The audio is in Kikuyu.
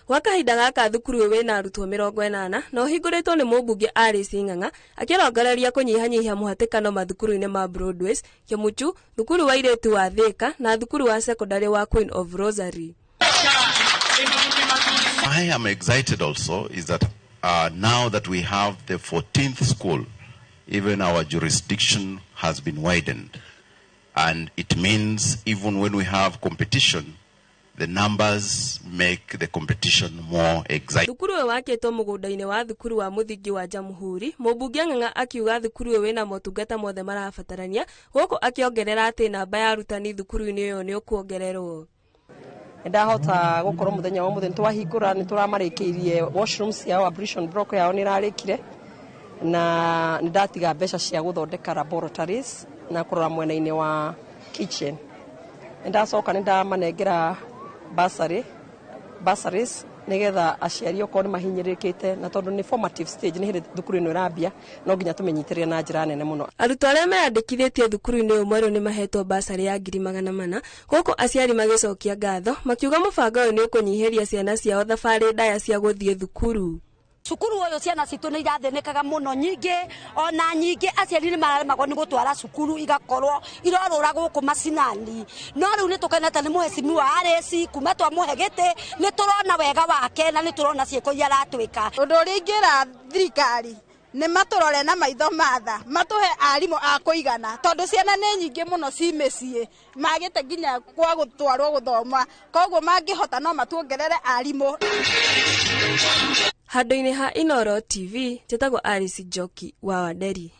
Gwa kahinda gaka thukuru ũyũ wĩna arutwo 80 na ũhingũrĩtwo nĩ mũmbunge Alice Ng'ang'a akĩrongoreria kũnyihanyihia mũhatĩkano mathukuru-inĩ ma Broadways, Kĩmuchu, thukuru wa airĩtu wa Thika na thukuru wa cekondarĩ wa Queen of Rosary. I am excited also is that now that we have the 14th school, even our jurisdiction has been widened. And it means even when we have competition, the numbers make the competition more exciting. Thukuru ũyũ wakĩtwo mũgũnda-inĩ wa thukuru wa mũthingi wa Jamhuri. Mũmbunge Ng'ang'a akiuga thukuru ũyũ wĩna motungata mothe marabatarania, gũkũ akĩongerera atĩ namba ya arutani thukuru-inĩ ũyũ nĩ ũkuongererwo. Ndahota gukorwo muthenya wa muthenya twahingura ni turamarĩkĩirie washrooms yao, ablution block yao nĩ irarĩkire, na nĩ ndatiga mbeca cia gũthondeka laboratories na kũrora mwena-inĩ wa kitchen. Nĩ ndacoka nĩ ndamanengera bursaries nigetha aciari okorwo nĩ mahinyĩrĩrĩkĩte, na tondũ nĩ formative stage, nĩ hĩndĩ thukuru ĩno ĩrambia, no nginya tũmĩnyitĩrĩre na njĩra nene mũno. Arutwo arĩa meyandĩkithĩtie thukuru-inĩ ũyũ mwerũ nĩ mahetwo basarĩ ya 400,000, gũkũ aciari magĩcokia ngatho makiuga mũbango ũyũ nĩ ũkũnyihĩria ciana ciao thabarĩ ndaya cia gũthiĩ thukuru. Cukuru ũyũ ciana citũ nĩ irathĩnĩkaga mũno, nyingĩ ona nyingĩ aciari nĩ mararemagwo nĩ gũtwara cukuru, igakorwo irorũra gũkũ macinani. No rĩu nĩ tũkenete nĩ mũhecimiwa Alice, kuma twamũhe gĩtĩ nĩ tũrona wega wake na nĩ tũrona ciĩko iria aratwĩka. Ũndũ ũrĩa ingĩra thirikari nĩ matũrore na maitho matha, matũhe arimũ a kũigana, tondũ ciana nĩ nyingĩ mũno ci mĩciĩ magĩte nginya kwa gũtwarwo gũthoma, koguo mangĩhota no matuongerere arimũ. Handũ-inĩ ha Inooro TV, njĩtagwo Alice Njoki wa Wanderi.